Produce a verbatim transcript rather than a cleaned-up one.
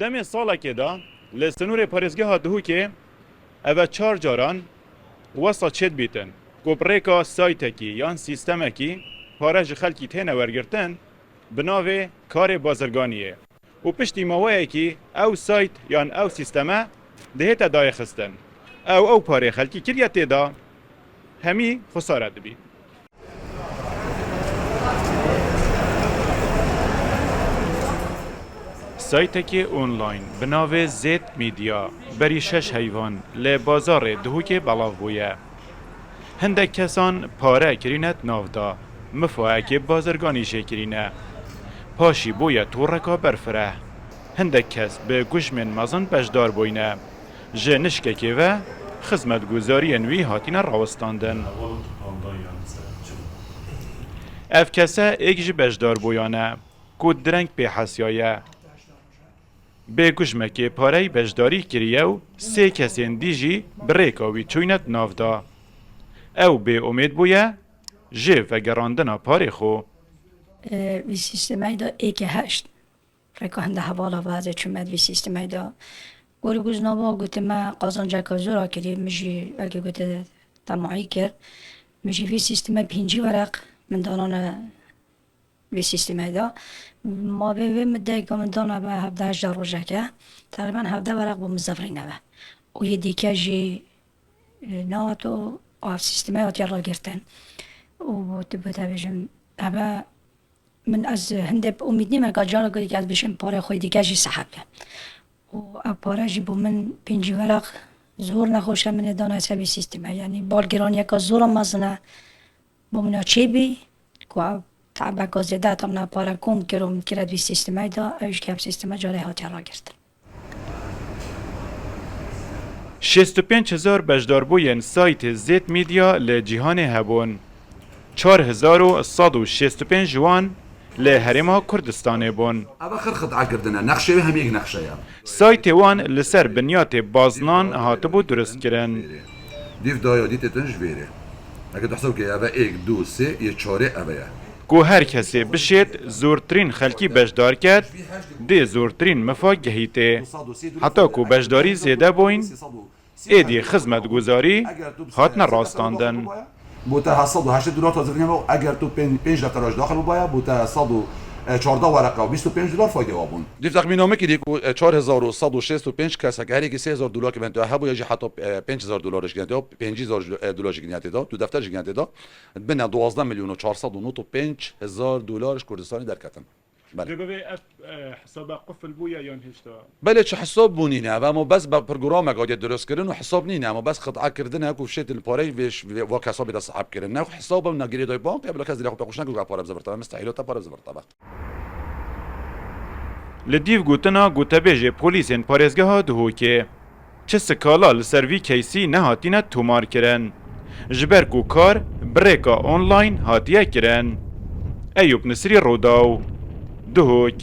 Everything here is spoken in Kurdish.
Demê salekê de li sinûrê parêzgeha Duhokê eve çar caran wesa çêdibîtin ku bi rêka saytekî yan sîstemekî pare ji xelkî têne wergirtin bi navê karê bazirganiyê û piştî maweyekî ew sayt yan ew sîsteme dihête dayixistin. Ew ew parê xelkî kiriye tê de hemî xusare dibî. Saytekê online bi navê Zêd Media berî şeş heyvan li bazarê Duhokê belav bûye. Hindek kesan pare kirîne di nav de, mifayekê bazirganî jê kirîne. Paşî bûye toreka berfireh. Hindek kes bi kujmên mezin beşdar bûyne. Ji nişkekê ve xizmetguzariyên wî hatine rawestandin. Ev kese êk ji beşdarbûyan e ku direng pê hesiyaye. Bê kujmekê parey beşdarî kiriye û sê kesên dî jî bi rêka wî çûyne di nav de. Ew bê umêd bûye ji vegerandina parê xwe. Vî sîstemeyê de êkê heşt. Rêka hinde hevala ve ez ê çûme di vî sîstemeyê de. Gorî guznava gote me qazanceke zor a kirî, min jî wekî gote temahî kir. Min jî vî sîsteme pêncî wereq min danane vî sîstemeyê de. Ma vê vê mideyeke min dana be hevdeh hejda rojeke. Teqrîben hevdeh wereq bo min zevirîne be. Û yê dîke jî, e, nehato, ev sîstemeyê hatiye ragirtin. Û tu bi te bêjim, eve Min ez hindê bi umîd nîme ka careke dîke ez bişim parê xwe dîke jî seheb ke. Û ev pare jî bo min pêncî wereq zor nexweş e, min ê dana ser vî sîsteme. Yanî balgiraniyeke zor a mezin e bo min a çêbî ku ev te'ebeka zêde heta min ev pare kom kir û min kire di vî sîstemeyê de, ew jî ke ev sîsteme carê hatiye ragirtin. Şêst û pênc hezar beşdarbûyên saytê Zêd Media li cîhanê hebûn. Çar hezar û sed û şêst û pênc ji wan li Herêma Kurdistanê bûn. Eva xir xid'a kirdine. Nexşê wê hemî yek nexşe ye. Saytê wan li ser binyatê baznan hatibû durustkirin. Dîv daya dîtê din ji vêrê. Eke tu hesab ke eve êk, du, sê, yê çarê eve ye. Ku her kesê bişêt, zortirîn xelkî beşdar ket, dê zortirîn mifa gehîtê. Heta ku beşdarî zêde bûyn, êdî xizmetguzarî hatine rastandin. Bo te heft sed û heştê dolar ta zivînê me, eger tu pên-, pênc defter ji daxil bûbaya, bo te sed û çardeh wereqa û bîst û pênc dolar fayde wa bûn. Dîv texmîna min kirî ku, e, çar hezar û sed û şêst û pênc kesek herêkî sê hezar dolar ki ventoya hebû ya jî heta, e, pênc hezar dolar jigiyatê da, pêncî hezar, e, dolar jigiyatê da, tu defter jigiyatê da. Bine duwazdeh milyon û çar sed û nod û pênc hezar dolar ji Kurdistanê derketin. Belê. Dê bivê ev, e, hesaba qufil bûye yan hêşta? Belê, çi hesab bû nîne. Ev hema bes be programek hatiye dirustkirin û hesab nîne. Hema bes xid'a kirdine ku fişêtin parey vê ş-, vê, va kesabê de seheb kirin. Ne hesab em ne girêdayî bank, bila kes dilê xwe pê xweş neke ku ev pare bizivirte. Mistehîl e te pare bizivirte be. Li dîv gotina gotebêjê polîsên parêzgeha Duhokê, çi skala li ser vî keysî nehatine tomarkirin, ji ber ku kar bi rêka online hatiye kirin. Eyûp Nisrî, Rûdaw, Duhok.